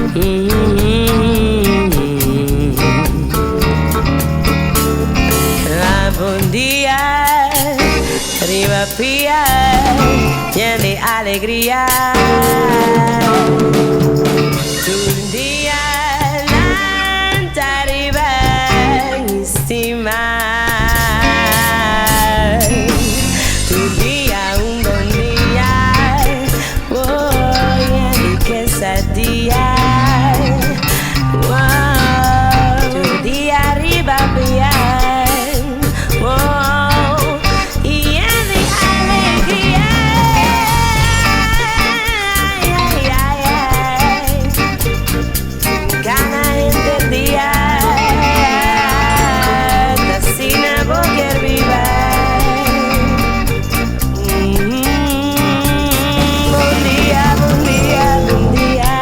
Ah, bon dia, riba pia, yen di alegria. Tur dia lanta riba i stima. Tur dia un bon dia, oh, yen di kesadia. Wow, tur dia riba pia, oh, yen di alegria. Ay, ay, ay. Gana henter dia, asina bo kier biba. Bon dia, bon dia, bon dia.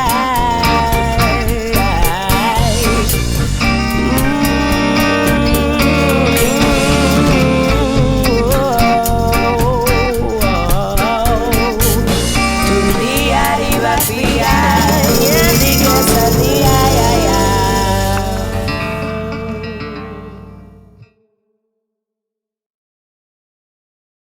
Tur dia riba pia, yen di kesadia.